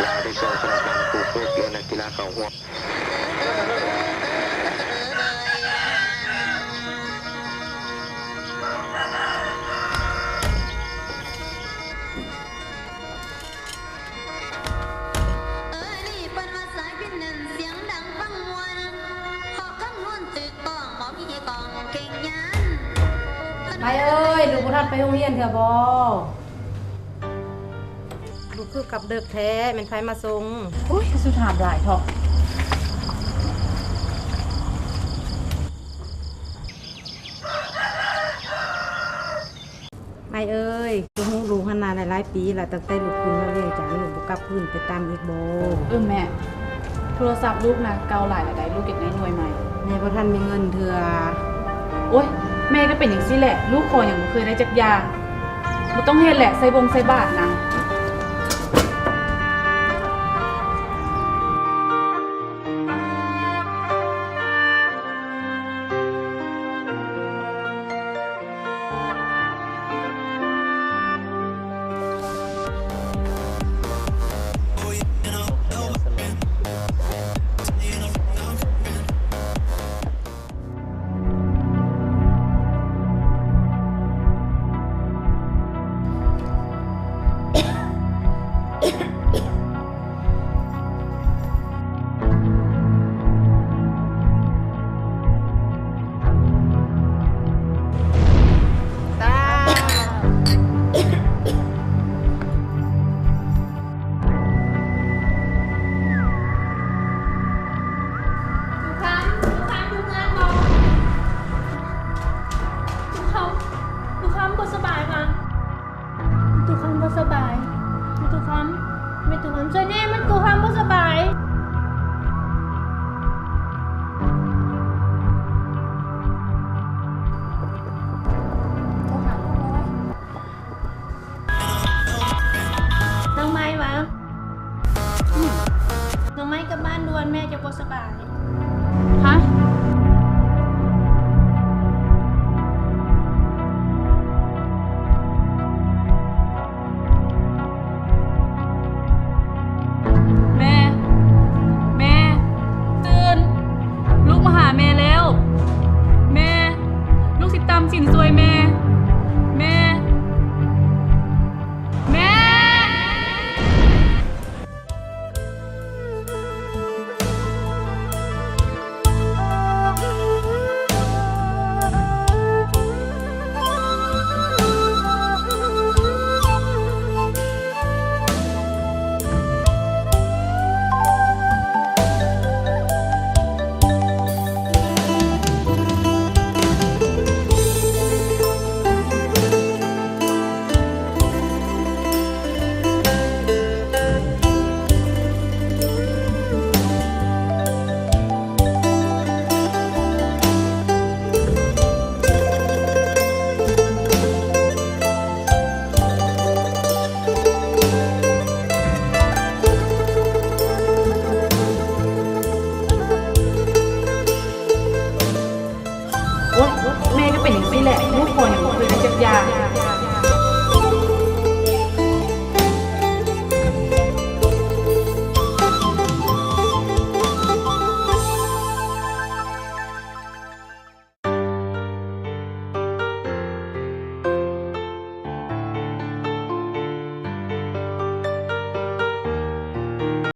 ລາວໄດ້ສົ່ງຄະນະກຳຄູຝຶກ ແລະ ນັກກິລາເຂົ້າຮ່ວມ. ເອີຍ ນີ້ເພິ່ນວ່າສາຍພິນແໜ້ນ ສຽງດັງຟັງມ່ວນ ເພາະຄຳນວນຖືກຕ້ອງ ບໍ່ມີກ້ອງເຄັ່ງຍານ. ໄມເອີຍ ລູກບໍ່ທັນໄປໂຮງຮຽນເທື່ອບໍ? ລູກຄືກັບເດິກແທ້ ແມ່ນໃຜມາສົ່ງ? ໂອ້ຍ ສຸຖາມຫຼາຍເຖາະ. ໄມເອີຍ ລູກຮູ້ລູກຫັ້ນນາ ຫຼາຍໆປີລະ ຕັ້ງແຕ່ລູກຂຶ້ນມາວຽງຈັນ ລູກບໍ່ກັບຄືນໄປຕາມອີກບໍ? ເອີ ແມ່ ໂທລະສັບລູກນະເກົ່າຫຼາຍລະໃດ໋ ລູກຢາກໄດ້ໜ່ວຍໃໝ່. ແມ່ບໍ່ທັນມີເງິນເທື່ອ. ໂອ້ຍ ແມ່ກໍເປັນຈັ່ງຊີ້ແຫຼະ ລູກຂໍຫຍັງບໍ່ເຄີຍໄດ້ຈັກຢ່າງ. ບໍ່ຕ້ອງເຮັດແຫຼະ ໃສ່ບົງໃສ່ບາດນະ. ຕູ້ຄຳ ຕູ້ຄຳ ບໍ່ສະບາຍຫວາ? ແມ່ຕູ້ຄຳບໍ່ສະບາຍ. ແມ່ຕູ້ຄຳ ແມ່ຕູ້ຄຳ ຊ່ວຍແດ່ ແມ່ຕູ້ຄຳບໍ່ສະບາຍ. ໂທຫານ້ອງໄມ້ ນ້ອງໄມ້ຫວາ? ນ້ອງໄມ້ກັບບ້ານດ່ວນ ແມ່ເຈົ້າບໍ່ສະບາຍ.